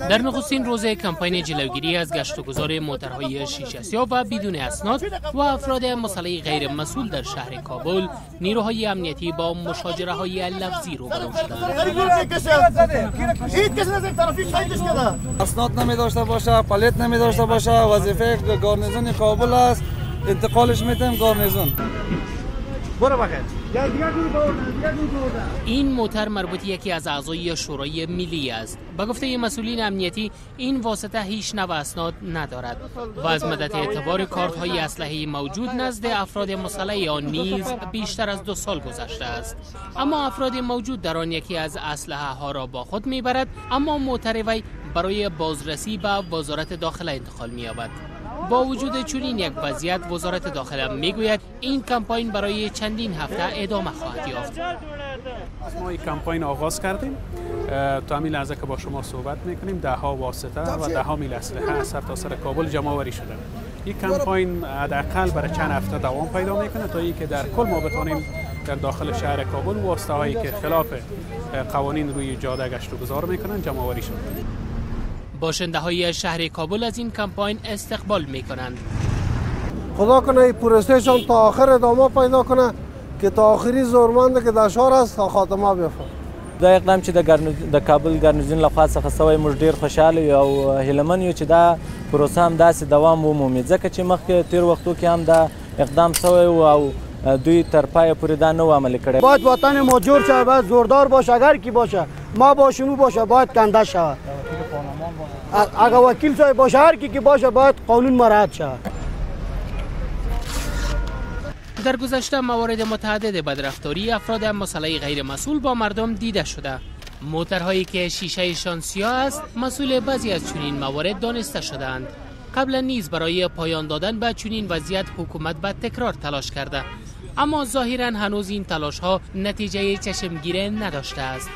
در نخستین روز کمپاین جلوگیری از گشت و گذار موترهای شیشه سیاه و بدون اسناد و افراد مسلح غیر مسئول در شهر کابل، نیروهای امنیتی با مشاجره های لفظی روبرو شدند. اسناد نمی داشته باشه، پلیت نمی داشته باشه، وظیفه گارنیزون کابل است، انتقالش میتیم گارنیزون. این موتر مربوط یکی از اعضای شورای ملی است. به گفته مسئولین امنیتی این واسطه هیچ نوع اسناد ندارد و از مدت اعتبار کارت های اسلحه موجود نزد افراد مسلح آن نیز بیشتر از 2 سال گذشته است. اما افراد موجود در آن یکی از اسلحه ها را با خود میبرد، اما موتر وی برای بازرسی به وزارت داخله انتقال می‌یابد. با وجود چنین یک وضعیت، وزارت داخله میگوید این کمپاین برای چندین هفته ادامه خواهد یافت. ما این کمپاین آغاز کردیم. تا همین لحظه که با شما صحبت میکنیم ده ها واسطه و ده ها میل اسلحه از سرتاسر کابل جمع آوری شده. این کمپاین حداقل برای چند هفته دوام پیدا میکنه تا اینکه در کل ما بتوانیم در داخل شهر کابل واسطه هایی که خلاف قوانین روی جاده گشت و گذار میکنن جمع آوری شده. باشنده های شهر کابل از این کمپاین استقبال می کنند. خدا کنه این پروسهشان تا آخر ادامه پیدا کنه که تا آخری زورمند که در شهر است تا خاتمه بیافته. دا اقدام چې د کابل ګارنیزون لخوا څخه سوی، موږ ډیر خوشحاله یو او هیله من یو چې دا پروسه هم داسې دوام ومومي، ځکه چې مخکې تیر وختو کې هم دا اقدام سوی و او دوی تر پایه پورې دا نه و عملي کړی. باید وطن ما جور شود، باید زوردار باشه، اگر کی باشه ما باشیم او باشه، باید کنده شود. اگر وکیل صاحب باشه، هر کی که باشه، باید قانون مراعات شود. در گذشته موارد متعدد بدرفتاری افراد مسلح غیر مسئول با مردم دیده شده. موترهایی که شیشهشان سیاه است مسئول بعضی از چنین موارد دانسته شده‌اند. قبلا نیز برای پایان دادن به چنین وضعیت حکومت به تکرار تلاش کرده، اما ظاهرا هنوز این تلاش ها نتیجه چشمگیر نداشته است.